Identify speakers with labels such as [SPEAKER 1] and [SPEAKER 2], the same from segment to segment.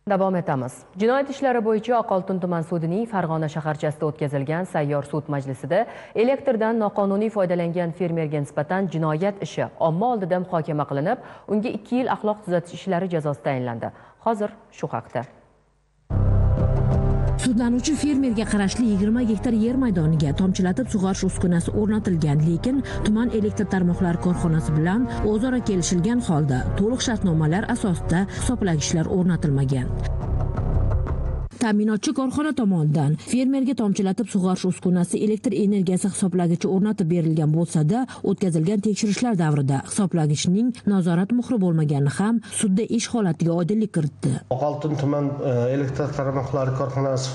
[SPEAKER 1] Davom etamiz. Jinoyat ishlari bo'yicha Oqoltin tuman sudining Farg'ona shaharchasida o'tkazilgan sayyor sud majlisida elektrdan noqonuniy foydalangan fermerga nisbatan jinoyat ishi omma oldida muhokama qilinib, unga 2 yil axloq tuzatish ishlari jazosi tayinlandi. Hozir shu haqda.
[SPEAKER 2] Sudlanuvchi fermerga qarashli 20 gektar yer maydoniga tomchilatib sug'orish uskunasi o'rnatilgan, lekin tuman elektr tarmoqlari korxonasi bilan o'zaro kelishilgan holda to'liq shartnomalar asosida hisoblagichlar o'rnatilmagan. Ta'minotchi korxona tomonidan fermerga tomchilatib sug'orish uskunasi elektr energiyasi hisoblagichi o'rnatib berilgan bo'lsa-da, o'tkazilgan tekshirishlar davrida hisoblagichning nazorat muhri bo'lmagani ham sudda ish holatiga oydinlik kiritdi.
[SPEAKER 3] Oqoltin tuman elektr tarmoqlari korxonasi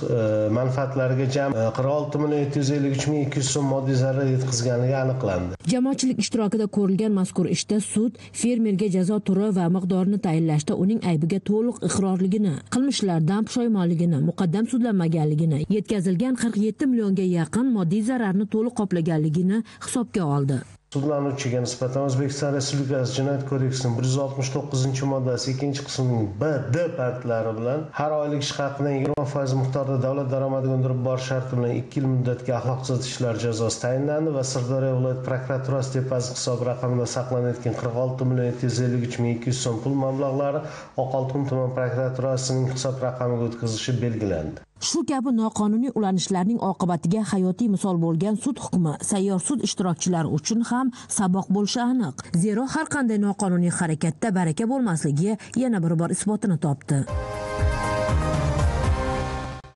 [SPEAKER 3] manfaatlariga jami 46 753 200 so'm moddiy zarar yetkazganligi aniqlandi.
[SPEAKER 2] Jamoatchilik ishtirokida ko'rilgan mazkur ishda sud fermerga jazo turi va miqdorini tayinlashda uning aybiga to'liq iqrorligini, qilmishlardan pushaymonligini, muqaddam sudlanmaganligini, yetkazilgan 47 millionga yaqin moddiy zararni to'liq qoplaganligini hisobga oldi.
[SPEAKER 3] Sudlanuvchiga nisbatan O'zbekiston Respublikasi Jinoyat kodeksining 169-moddasi 2-qismining B, D bandlari bilan har oylik ish haqidan 20% miqdorida davlat daromadiga undirib borish sharti bilan 2 yil muddatga axloq tuzatish ishlari jazosi tayinlandi va Sirdaryo viloyat prokuraturasi depozit hisob raqamida saqlanayotgan 46 753 200 so'm pul mablag'lari Oqoltin tuman prokuraturasining hisob raqamiga o'tkazilishi belgilandi.
[SPEAKER 2] Shu kabi noqonuniy ulanishlarning oqibatiga hayotiy misol bo'lgan sud hukmi sayyor sud ishtirokchilari uchun ham saboq bo'lishi aniq. Zero har qanday noqonuniy harakatda baraka bo'lmasligi yana bir bor isbotini topdi.